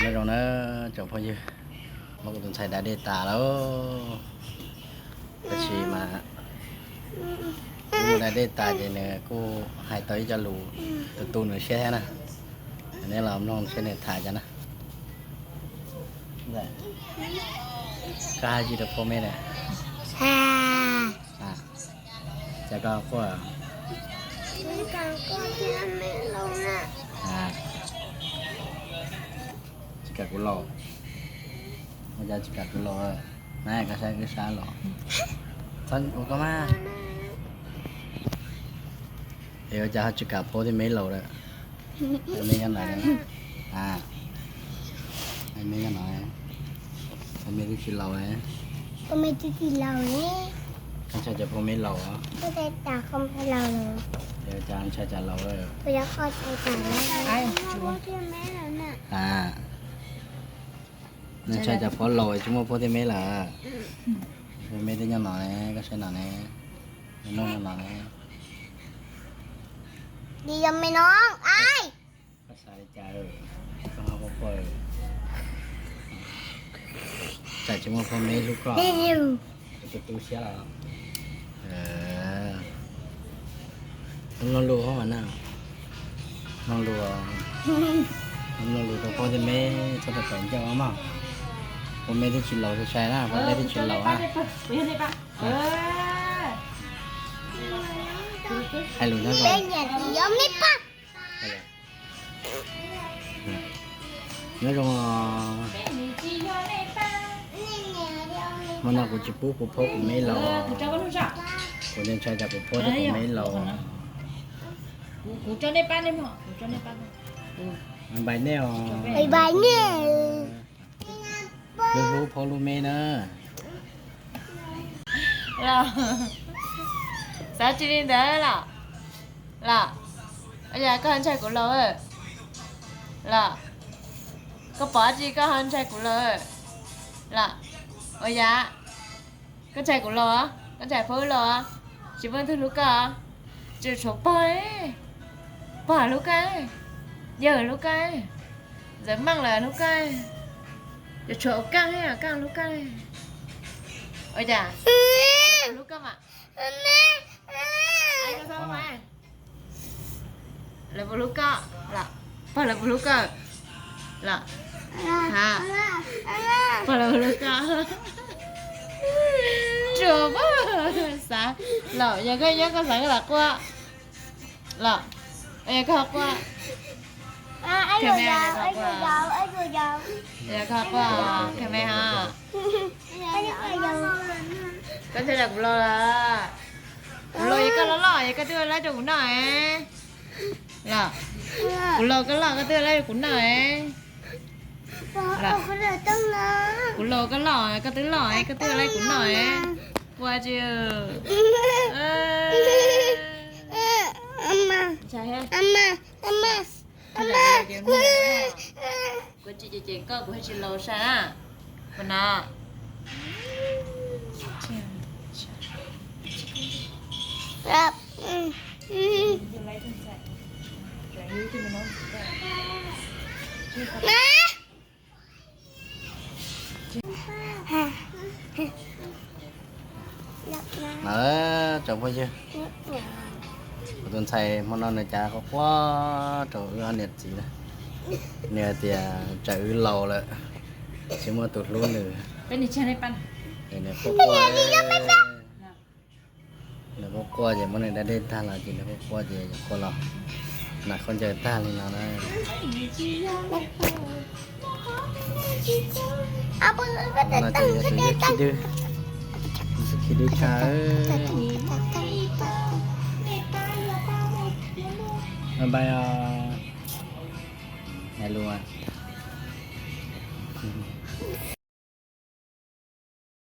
Nyob zoo na tsoom phooj ywg, muab kuv tus ntxhais da dej tas lawm. Tab sis mas kuv muab da dej tas ces nws kuj hais tau ib co lus tu tu nws siab thiab na. Neb los mloog saib nws tham cas na. Koj hais tsis rau phauj meb na? Cas koj quaj? Tsis kam kuv los? Ua cas tsis kam kuv los? Na koj saib wb sab los. Ua koj mas. Es ua cas ho tsis kam phauj thiab meb laus lawm? Meb nyob no, meb nyob no, meb twb tsis laus. Meb twb tsis laus. Koj ntshai cas phauj meb laus? Es ua cas ntshai cas laus lawm? Nws ntshai cas phauj laus tsis muaj phauj thiab meb lawm. Meb twb nyob no ne, koj saib no ne, noj no ne. Koj xav li cas? Koj ho quaj quaj, tsam tsis muaj phauj meb hlub koj, tu tu siab los. Mloog lus mas na, mloog lus, mloog lus rau phauj thiab meb txhob rau tawv ncauj mog. Phauj meb twb tsis laus sai sai na, phauj meb twb tsis laus na. Hais lus nyob zoo. Nyob zoo. Hmo no kuv tsis pub kuv phauj kuv meb laus, kuv ntshai tsam kuv phauj thiab kuv meb laus. Npais nej os. Hlub hlub phauj hlub meb na. Xav tsis li ntawd los? Los, ua cas koj ho ntshai kuv laus? Los, koj pom tsis koj ho ntshai kuv laus? Los, ua cas koj ntshai kuv laus? Koj ntshai phauj wb laus? Tsis muaj leej twg hlub koj, tsuas tshuav pog, pog hlub koj, yawg hlub koj, ntxawm meej lawm hlub koj, tsuas tshuav Kaaj, Kaaj hlub koj. Ua cas hlub koj mas? Lawv puas hlub koj? Pog lawv puas hlub koj? Pog lawv puas hlub koj? Tsuas pog xav los, yog koj nyob koj xav koj lam quaj los, yog koj quaj. Yog koj quaj, koj me ha. Koj ntshai tsam kuv laus lawm. Kuv laus es koj loj loj es koj twb ua laib rau kuv noj es. Los, kuv laus koj loj koj twb ua laib rau kuv noj es. Kuv laus koj loj koj twb loj es koj twb ua laib kuv noj es. Quaj tsis. Kuv tsis cem cem koj, kuv thiaj tsis laus sai na. Ua no. Tsoom phooj ywg, kuv tus ntxhais hmo no nws cas quaj quaj rau wb ob niam txiv na. Nws hais tias tsam wb laus lawm, tsis muaj tus hlub nws. Nws quaj quaj, nws quaj quaj ces muab nws da dej tag los ces nws quaj quaj ces quaj los nas khaub ncaws tag li no na. No ces yog tus yog khib dwb, tus khib dwb tshaj. Bye bye os. Hais lus.